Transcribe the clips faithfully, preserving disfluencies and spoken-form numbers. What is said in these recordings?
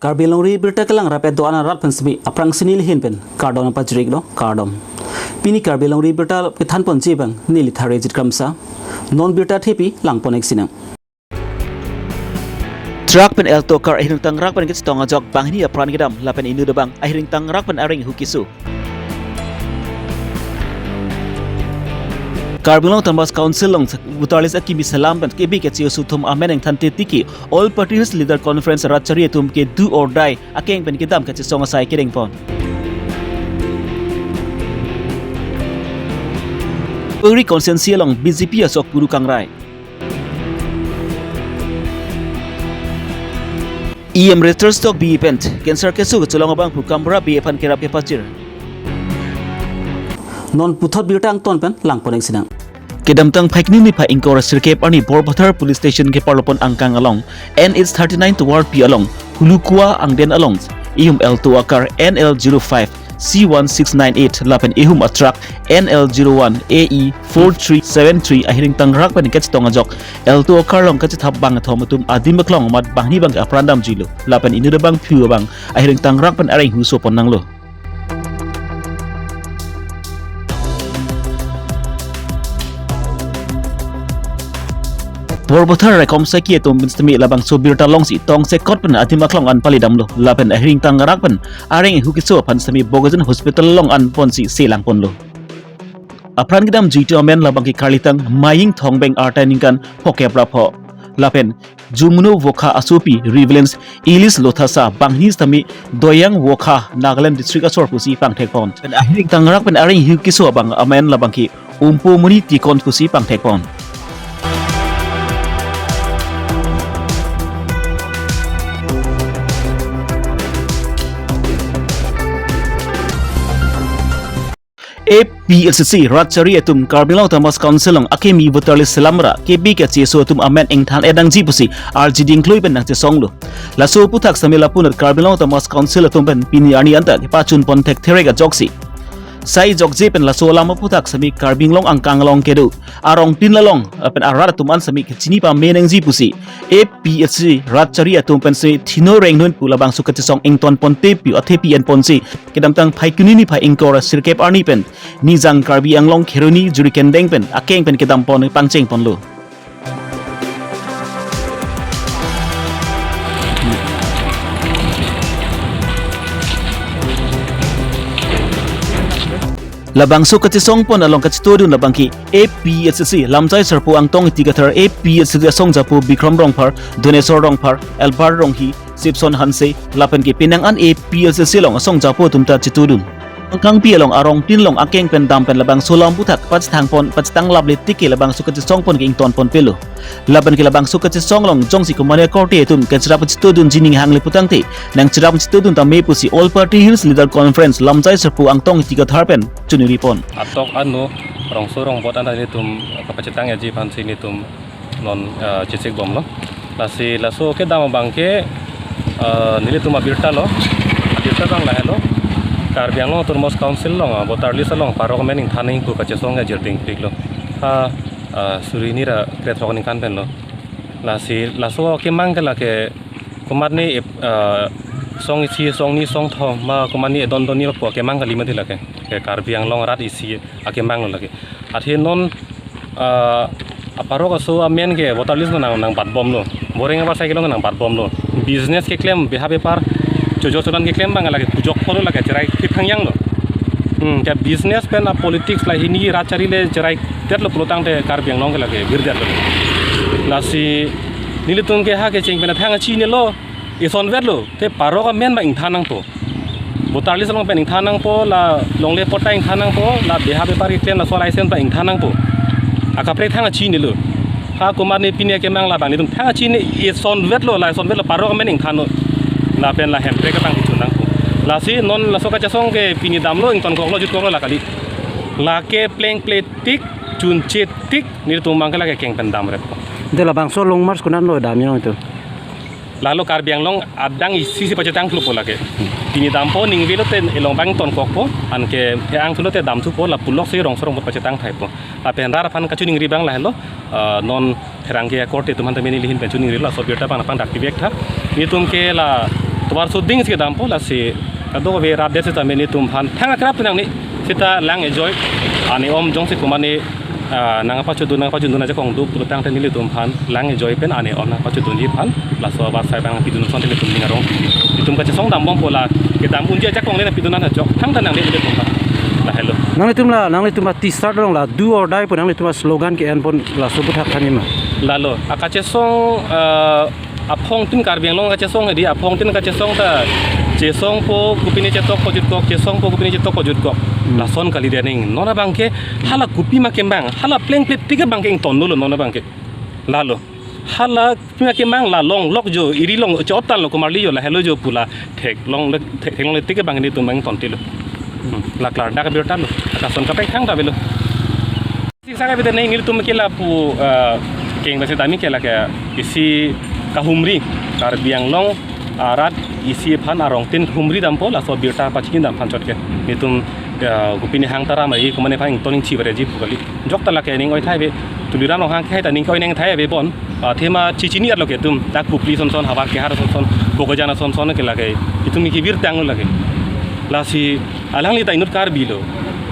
Karbi Longri Birta kelang rapet do-an arat pen simi aphrangsi neli ahin pen kardom pajirlo, kardom. Pini Karbi Longri Birta kethan ponji abang neli Tharejit Kramsa. Non birta thepi lang pon-ik sinang. Truck pen Alto car ahireng tangrak pen kachetong ajok banghini apran kedam lapen inut abang ahireng tangrak pen areng hu keso. Karbi Anglong Autonomous Council along voter list akimi selam pen kebi kacheso atum amen ingthan titi ke All Party Hills Leader Conference rat chari atum ke do or die akeng pen kedam kachesong asai kereng pon. Puri constituency along B J P asok puru kangrai. E M Register Stock B E pen cancer keso kechelong abang pu Kamra B E aphan kerap kepachir. Non puthot birta angton pen lang pon-ik sinang. Kedamtang Phaikuni niphai ingkoi ra sirkep arni Borbathar Police Station keparlo pon angkang along N H thirty-nine tovar P along Hulukua angden along ihum Alto a car N L zero five C one six nine eight lapen ihum a truck N L zero one A E four three seven three ahireng tangrak pen kachetong ajok Alto a car along kachethap bangkethom atum adim aklong amat banghini abang apran damjuilo lapen inut abang phu abang ahireng tangrak pen areng hu so pon nanglo. Borbathar Raikom Saki atum pen sitame labangso birta alongsi tongsekot pen adim aklong an palidamlo lapen ahireng tangrak pen areng hu keso aphan sitame Bogajan Hospital along an ponsi selang ponlo. Apran kedamjui atum amen labang ke karlitang Maying Thongbeng arta ningkan phokep ra pho lapen Jumuno Wokha asopi Reverend Elis Lothasa, banghini sitame Doyang Wokha, Nagaland District asor pusi pangthek pon. Pen ahireng tangrak pen areng hu keso abang amen labang ke Umpo Muni Tikon pusi pangthek pon. A P H L C rat chari atum Karbi Anglong Autonomous Council along akimi voter list selam ra kebi kacheso atum amen ingthan-et nangji pusi arjiding klui pen nangchesonglo. Laso aphuthak sitame lapu anut Karbi Anglong Autonomous Council atum pen pini arni anta kepachun pon thekthe-rek ajoksi sai jokje pen laso alam aphuthak sitame Karbi Anglong angkang along kedo arongtin along lapen arat atum an sitame kechini pame nangji pusi A P H L C rat chari atum pensi thino rengnon pu labangso kachesong ington ponte pu athepi en ponsi kedamtang Phaikuni niphai ingkoi ra sirkep arni pen Nijang Karbi Anglong Kheroni Jurikendeng pen akeng pen kedam pon pangcheng ponlo. Labangso kachesong pon along kachetodun labang ke A P H L C Lamjai Sarpo Angtong Ingti Kathar, A P H L C asong japo Bikram Rongphar, Donesor Rongphar, Albert Ronghi, Sipson Hanse lapen ke penang an A P H L C along asong japo atum ta chetodun. Angkangpi along arongtin along akeng pen dam pen labangso alam aphuthak pachethang pon pachethang laple tik ke labangso kachesong pon ke ington ponpelo. Lapen ke labangso kachesong along jongsi komatne akorte atum kacherap chetodunji ning hangle putangte nangcherap chetodun tame pusi All Party Hills Leader Conference Lamjai Sarpo Angtong Ingti Kathar pen choningri pon. Atok ano rongso rongbot anta nelitum kapachetang-etji aphansi nelitum non, eh, chesik bomlo. Lasi laso kedam abang ke, eh, nelitum abirta lo. Abirta abang lahelo. Karbi Anglong Autonomous Council along, eh, voter list along parok amen ingthan nangji pu kachesong ajir dingpiklo. Ha, eh, suri hini ra krethrok aningkan penlo. Lasi laso akemang ke lake komatne, eh, song isi, song ni, song thom ma komatne edon donni pu akemang kali mati lake. Ke Karbi Anglong arat isi akemang lo lake. Athe non, eh, aparok aso amen ke voter list nang, nangbatbomlo. Boreng abar cycle nangbatbomlo. Business keklem beha bepar chojor chodan keklem abang lake pujok polo lake cherai kethang yanglo. Hmm, ke business pen a politics la hini rat chari le cherai detlo pulotangte Karbi Anglong ke lake virdetlo. Lasi nelitum ke ha kecheng pen thang achinilo. Isonvetlo, te parok amen abang ingthan nangpo. Voter list along pen ingthan nangpo, la longle patta ingthan nangpo, la beha bepar keklem laso license abang ingthan nangpo. Akaprek thang achinilo. Ha komatne pini akemang labang nelitum thang achini isonvetlo, la isonvetlo parok amen ingthanlo. Lapen la hemprek abang kechun nangpo. Lasi non laso kachesong ke pini damlo ingtonkoklo jutkoklo la kali. Lake plengple tik, chunche tik, nelitum abang ke lake keng pen damrep. Te labangso long march konatlo damji nangtum? Lalo Karbi Anglong adang isi si pachetang thupo lake. Pini dampo ningve lote elong abang tonkokpo, anke the-ang thulote dam thupo, la puloksi rongso rongbot pachetang thaipo. Lapen rat aphan kachoningri abang lahelo, ah, non pherangke akorte atum aphan tame neli ahin pen choningrilo, laso birta abang nangpangdak pivek tha. Nelitum ke la Tovar suding si kedampo, lasi kadokave rat det sitame nelitum aphan thang akrap tenang ni sita lang ejoi, ani om jongsi komatne, ah, nangpachudun nangpachudun ajakong do pulotangte nelitum aphan lang ejoi pen ani om nangpachudunji aphan laso abang sai abang pidun asonte nelitum ning arong. Nelitum kachesong dambompo, la kedam unji ajakong le nangpidun an ajok thang tenang ni nelitum aphan. Lahelo. Nanglitum la, nanglitum a T-shirt along la do or die pu nanglitum a slogan ke-enpon laso aputhak thanji ma? Lalo, akachesong, ah, aphongtin Karbi Anglong kachesong hedi, aphongtin kachesong ta chesongpo kopine chetok pajutkok, chesongpo kopine chetok pajutkok. Hmm. Lason kali dening. Non abangke hala kopima kemang, hala plengplet tik abangke ington dolo non abangke. Lalo. Hala kopima kemang, la longlok jo, eri long, chot tan lo, komarli jo, lahelo jo pu la theklongle, thek, theklongle tik abangke nelitum abang ingtontilo. Hmm. La klardak abirta lo. Lason kaprek thang ta avelo. Sisa ka bete neng nelitum ke lapu, eh, keng basi tami ke lake isi kahumri Karbi Anglong arat isi aphan arongtin humri dampo, laso abirta pachini dam aphan chot ke. Nelitum, eh, kopine hang taram ai komatne aphan ington ingchi bareji pu kali. Jokta lake ning oi thai ave, Tuliram Ronghang ke hai ta ning oi neng thai ave bon. Ah, athema chichini arlo ke itum ta Kopili asonson, Howraghat asonson, Bokajan asonson ke lake itum ke birtang lo lake. Lasi alangli ta inut Karbi lo.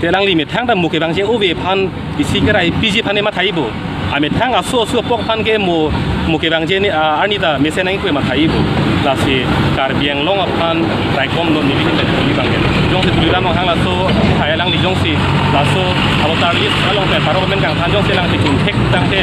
Te alangli methang ta mo kevangji ove aphan isi kerai piji aphan ne mathaipo. Amethang aso aso apok aphan ke mo, mo kevangji ne, ah, arni ta mesen nangkoi mathaipo. Lasi Karbi Anglong aphan raikom lo neli hin ta neli abangke. Jongsi Tuliram Ronghang laso hai alangli jongsi laso a-voter list along pen parok men kangthan jongsi alangli chun thek tangte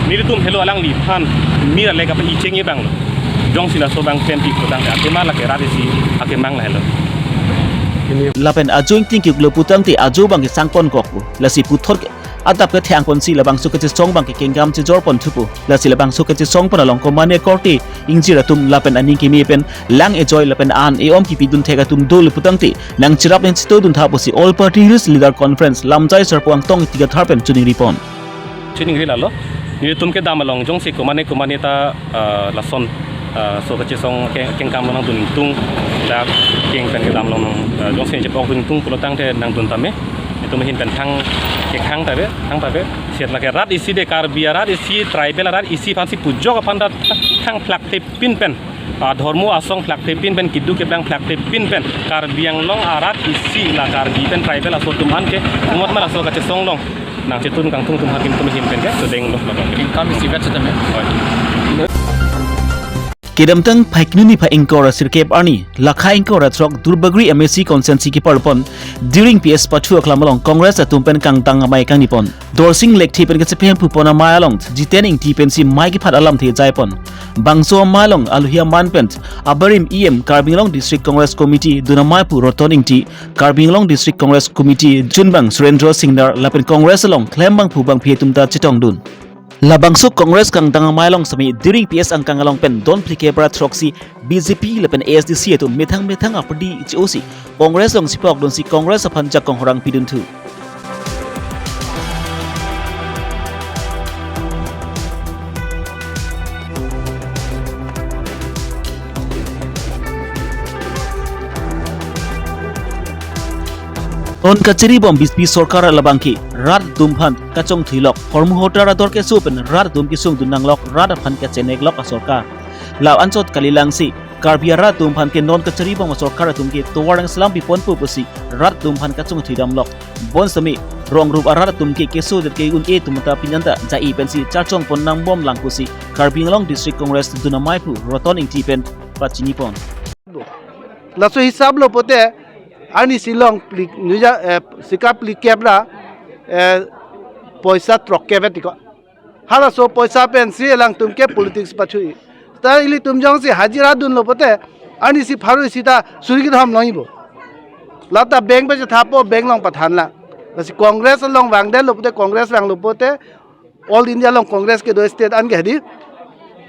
nelitum helo alangliphan mir alek apa icheng abang lo. Jongsi laso abang pen pik putangte athema lake rat isi akemang lahelo. Lapen ajo ingting kiklo putangte ajo abangke sangpon kokpo. Lasi puthot ke adap kethengponsi labangso kachesong abangke kengkam chejorpon thupo. Lasi labangso kachesongpon along komatne korte ingjir atum lapen aning keme pen lang ejoi lapen an e-om kipidun thek atum dolo putangte nangcherap nangchetodun tha pusi All Party Hills Leader Conference Lamjai Sarpo Angtong Ingti Kathar pen chiningripon. Chiningri lalo. Nelitum kedam along jongsi komatne komatne ta, ah, lason, ah, so kachesong ke, kengkam along nangdun ingtung, dak keng pen kedam along, ah, jongsi chepok dun ingtung pulotangte nangdun tame. Nelitum ahin pen thang, kethang ta ave, thang ta ave. Seta lake rat isi de Karbi arat isi, tribal arat isi aphansi pujok aphan ta thang phlak thepin pen, ah, dhormo asong phlak thepin pen, keduk keplang phlak thepin pen Karbi Anglong arat isi la Karbi pen tribal aso atum an ke umot ma laso kachesong along nangchetun kangtung atum hakim atum ahin pen ke sodeng lo. Kengkam isi vet sitame. Oi. Kedamtang Phaikuni pha ingkoi ra sirkep arni, lakha ingkoi ra throk Duarbagori M A C constituency keparlopon Diring P S pathu aklam along Congress atum pen kangtang amei kangnipon. Dorsing Lekthe pen kachephem pupon amei along Jiten Ingti pensi mei kephat alamthe jaipon. Bangso amei along alohi aman pen abarim E M Karbi Anglong District Congress Committee dun ameipu Roton Ingti, Karbi Anglong District Congress Committee junbang Surendra Singnar lapen Congress along klembangphu bangphi atum ta chetongdun. Labangso Congress kangtang amei along sitame Diring P S angkang along pen don phlikep ra throksi B J P lapen A S D C atum methang methang aphardi che-osi Congress along chepokdunsi Congress aphan jakong horang pidunthu. Non kacharibom B J P sorkar labangke rat atum aphan kachongthuilok, hormu hotar ador keso pen rat atum kesungdun nanglok, rat aphan kacheneklok asorkar. La anchot kalilangsi Karbi arat atum aphan ke non kacharibom asorkar atum ke tovar nangselam piponpo pusi rat atum aphan kachongthuidamlok. Bonsitame rong rup arat atum ke keso det ke un-e atum ta pini anta ja-i pensi charchongpon nangbomlang pusi Karbi Anglong District Congress dun ameipu Roton Ingti pen pachinipon. Laso hisap lo pote arnisi long phli, nuja, eh, sika phlikep ra, eh, poisa throkkep vet tiko. Halaso poisa pensi alangtum ke politics pathu-i. Ta ilitum jongsi hajira dunlo pote, arnisi pharo isi ta suri kethom longjipo. Lata bank pachethapo, bank along pathanlang. Lasi Congress along vangdetlo pote, Congress vanglo pote, All India along Congress kedo state an ke hedi.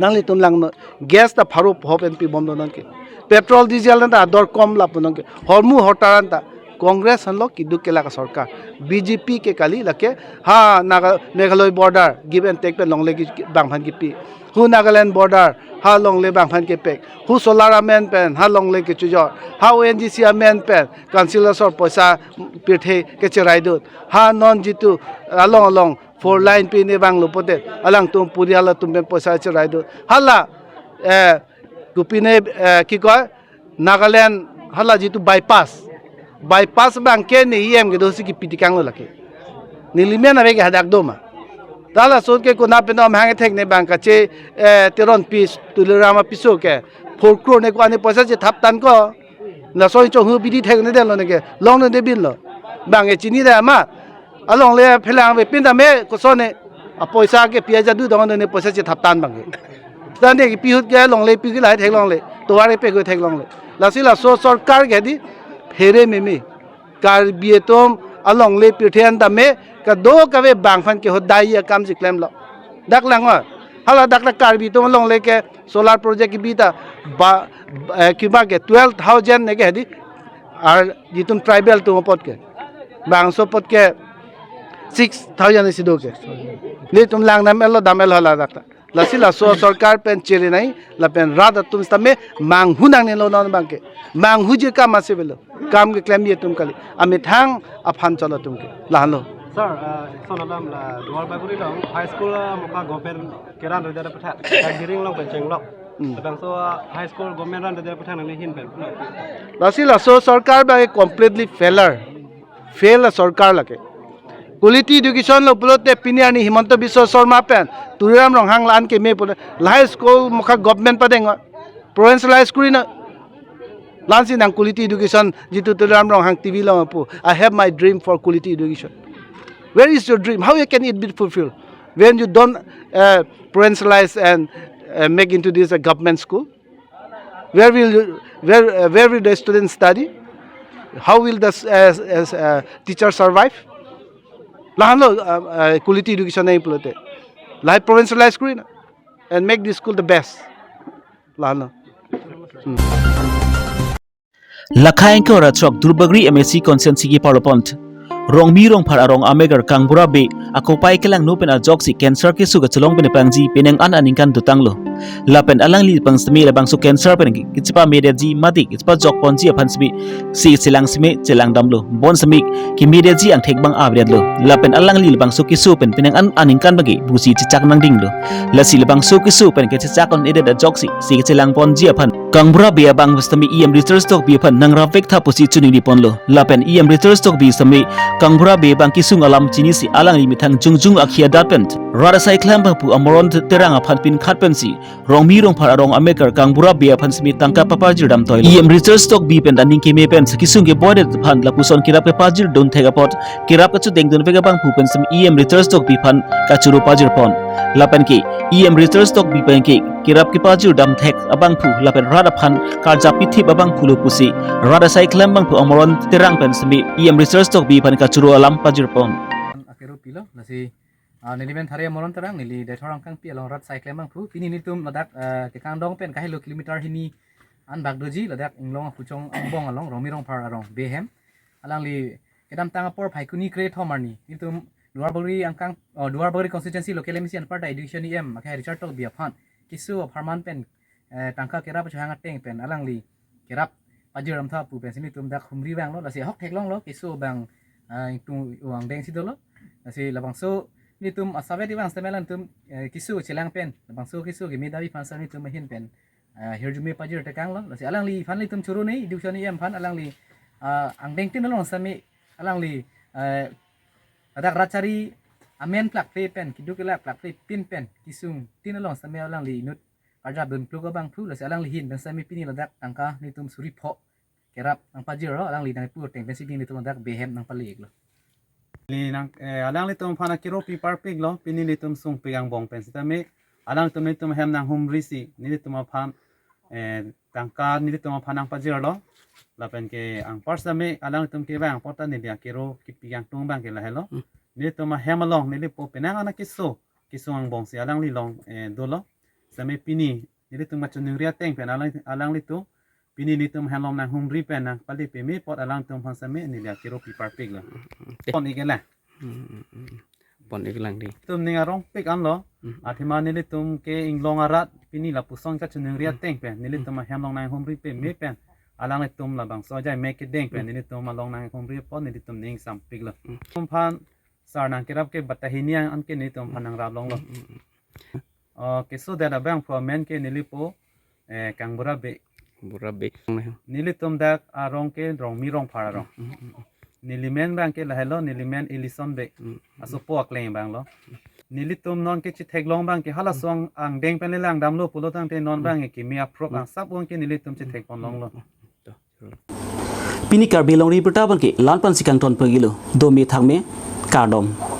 Nanglitum langnon, gas ta pharo pho pen pibomlo nonke. Petrol diesel anta ador kom lapu nonke. Hormu hotar anta Congress henlo keduk kelak asorkar. B J P ke kali lake ha Naga, Meghalaya border give and take pen longle ke bangphan kepi. Hu Nagaland border ha longle bangphan kepek. Hu solar amen pen ha longle kechojor. Ha O N G C amen pen council asor poisa pirthe kecheraidun. Ha non jitu along along four line pine vanglo pote alangtum purial atum pen poisa cheraidun. Hala, eh, kopine, eh, kikoi, Nagaland hala jitu bypass. Bypass abang ke ne E M kedo si kipi tekanglo lake. Nelimen ave ke hadak do ma. Ta laso ke konat pen om hang thek ne bang kache, eh, Teronpi Tuliram apiso ke four crore ne ko-an ne poisa chethap tangkok. Laso chonghu bidi thek ne detlo ne ke. Longle ne binlo. Bang ke chinidam ma. Alongle phelang avepin tame koson ne. Apoisa ke pi aja du dong ne poisa chethap tang bang ke. Tane kipi ahut ke longle pi ke lahai theklongle. Tovar ke pe ko theklongle. Lasi laso sorkar ke di phere meme. Karbi atum alongle pirthe an tame kadokave bang aphan ke hodai akam si klemlo. Dak langwa. Hala dak ta Karbi atum alongle ke solar project kibi ta ba, eh, kiba ke twelve thousand ne ke di. Ar jitum tribal atum apot ke. Bangso apot ke six thousand isi do ke. Netum lang dam-etlo, dam-etlo hala dak ta. Lasi laso sorkar pen chiri nai, lapen rat atum sitame manghu nangnelo non bang ke. Manghuji akam ase avelo. Kam keklem atum kali. Amethang aphan cholo atum ke. Lahenlo. Sir, uh, son alam la Duarbagori along high school, uh, Mokha government keran rida aphuthak. Dak Diring along pen chenglok. Hmm. Labangso, uh, high school government ran rida aphuthak nangli ahin pen. Lasi laso sorkar bang completely failure. Fail asorkar lake. Quality education lo pulote pini arni Himanta Biswa Sarma pen Tuliram Ronghang la-an keme pulo. Lahai school Mokha government padeng, provincialize kuri na. La-ansi nang quality education jitu Tuliram Ronghang T V along apu. "I have my dream for quality education." Where is your dream? How you can it be fulfilled when you don't, uh, provincialize and, uh, make into this a government school? Where will you, where, uh, where will the students study? How will the, uh, uh, uh, teacher survive? Lahenlo, uh, uh, quality education nai pulote. Lahai provincialize kuri na and make this school the best. Lahenlo. Hmm. Lakhai ingkoi ra throk Duarbagori M A C constituency keparlo pon. Rongmi Rongphar arong amegar Kangbura Bey akopai kelangno pen ajoksi cancer keso kachelong pen pangji penang an aningkan dotanglo. Lapen alangli pang sitame labangso cancer pen ke kechepamedetji mate kechepajok ponji aphan sitame si chelang sitame chelang damlo. Bonsitame kemedetji angthek bang avedetlo. Lapen alangli labangso keso pen penang an aningkan bang ke pusi chechak nangdinglo. Lasi labangso keso pen kechechak un-edet ajoksi si chelang ponji aphan Kangbura Bey abang sitame E M Richard Tokbi aphan nangrap vek tha pusi choningri ponlo. Lapen E M Richard Tokbi sitame Kangbura Bey abang kesung alam chinisi alangli methang jongjung akhei adat pen rat asai klem abangphu Amoron Terang aphan pinkhat pensi Rongmi Rongphar arong amegar Kangbura Bey aphan sitame tangka papajir dam toilo. E M Richard Tokbi pen aning keme pen kesung keboidet aphan lapuson kerap kepajir dun thek apot kerap kachudeng dun vek abangphu pen sitame E M Richard Tokbi aphan kachoro pajir pon. Lapen ke E M Richard Tokbi pen ke kerap kepajir dam thek abangphu lapen rat aphan karjap pithip abangphu lo pusi rat asai klem abangphu Amoron Terang pen sitame E M Richard Tokbi aphan kachoro alam pajir pon. Akero pilo, lasi, ah, neli men Thare Amoron Terang, neli Deithor Rongkangpi along rat asai klem abangphu. Pini nelitum ladak, ah, Kekangdong pen kahelo kilometer hini an bak doji, ladak Inglong Apuchong angbong along, Rongmi Rongphar arong Bey ahem. Alangli kedamtang apor Phaikuni kre thom arni nelitum Duarbagori angkang, oh, Duarbagori constituency local M A C anparta education E M akhei Richard Tokbi aphan keso apharman pen, eh, tangka kerap achohang ateng pen alangli kerap pajir dam tha pu pensi nelitum dak humri vanglo, lasi ahok theklonglo, keso abang, eh, ingtung angdeng si dolo. Lasi labangso nelitum asap-et abang sitame alangtum, eh, keso chelang pen, labangso keso kemedetji aphan sitame nelitum ahin pen, ah, hirjume pajir tekanglo. Lasi alangliphan nelitum choro nai, education E M aphan alangli, ah, angdengtin along sitame alangli, ah, ladak rat chari amen plak ple pen, keduk kelak plak ple pin pen, kesungtin along sitame alangli inut karjap dun pluk abangphu, lasi alangli ahin pen sitame pini ladak tangka nelitum suri pho kerap nangpajirlo, alangli nangpu ateng pensi pini nelitum ladak Bey ahem nangpale-iklo. Neli nang, eh, alanglitum aphan akero pi parpiklo, pini nelitum sungpik angbong pen sitame, alanglitum nelitum ahem nanghumri si, nelitum aphan, eh, tangka nelitum aphan nangpajirlo, lapen ke anpar sitame, alanglitum kevang apot ta neli akero kipi kangtung abang ke lahelo. Hmm. Nelitum ahem along, nelipo penang an akeso, kesung angbong si alangli along, eh, dolo, sitame pini, nelitum kachoningri ateng pen alang, alanglitum, pini nelitum ahem along nanghumri pen nangpale peme apot alangtum aphan sitame neli akero pi parpiklo. Te. Pon-iklang. Hmm, hmm, hmm. Pon-iklang di. Nelitum ning arongpik anlo. Hmm. Athema nelitum ke Inglong arat pini lapuson kachoningri ateng pen nelitum ahem along nanghumri peme pen alanglitum labangso ajai mek kedeng pen nelitum along nanghumri apot nelitum ning sampiklo. Hmm. Nelitum aphan sar nangkerap ke batahini an ke nelitum aphan nangrap longlo. Hmm, hmm, hmm. Oh, keso det abangphu amen ke nelipo, eh, Kangbura Bey. Bura bek. Nelitum dak arong ke Rongmi Rongphar arong. Nelimen abang ke lahelo, nelimen Elison Bey. Asopo akleng abang lo. Nelitum non ke chetheklong abang ke halaso angdeng pen le langdamlo pulo tangte non abang ke kimi approve angsap abang ke nelitum chethekpon longlo. Pini Karbi Longri Abirta abang ke la-an pensi kangton pagilo. Dome thakme, kardom.